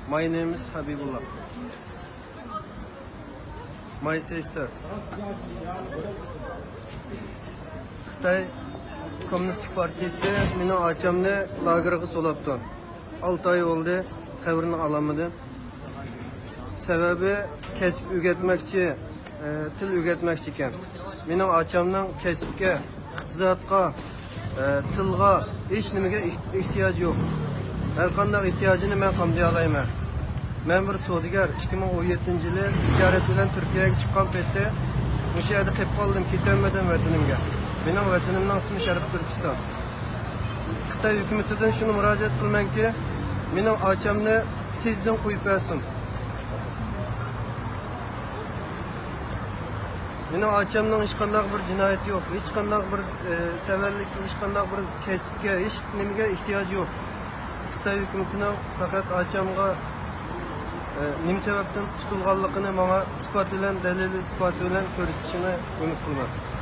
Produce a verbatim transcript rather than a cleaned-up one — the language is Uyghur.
My name is Habibullah. My sister. خىتاي كوممۇنىستىك پارتىيىسى مېنىڭ ئاچامنى لاگېرغا سولاپتۇ. ئالتە ئاي بولدى، خەۋىرىنى ئالالمىدىم. سەۋەبى، كەسىپ ئۆگەتمەكچى، ئە، تىل ئۆگەتمەكچى ئىكەن. مېنىڭ ئاچامنىڭ كەسىپكە، ئىقتىسادقا، ئە، تىلغا، ھېچ نېمىگە ئېھ-، ئېھتىياجى يوق. ھەر قانداق ئېھتىياجىنى مەن قامدىيالايمەن. مەن بىر سودىگەر، ئىككى مىڭ ئون يەتتىنچى يىلى تىجارەت بىلەن تۈركىيەگە چىققان پېتى مۇشۇ يەردە قېلىپ قالدىم، كېتەلمىدىم ۋەتىنىمگە. مېنىڭ ۋەتىنىمنىڭ ئىسمى شەرقىي تۈركىستان. خىتاي ھۆكۈمىتىدىن شۇنى مۇراجىئەت قىلىمەنكى، مېنىڭ ئاچامنى تېزدىن قويۇپ بەرسۇن. مېنىڭ ئاچامنىڭ ھېچقانداق بىر جىنايىتى يوق، ھېچقانداق بىر، ئە، سەۋەنلىك، ھېچقانداق بىر كەسىپكە، ھېچ نېمىگە ئېھتىياجى يوق. خىتاي ھۆكۈمىتىنىڭ پەقەت ئاچامغا، ئە، نېمە سەۋەبتىن تۇتۇلغانلىقىنى ماڭا ئىسپات بىلەن، دەلىل ئىسپاتى بىلەن كۆرسىتىشىنى ئۈمىد قىلىمەن.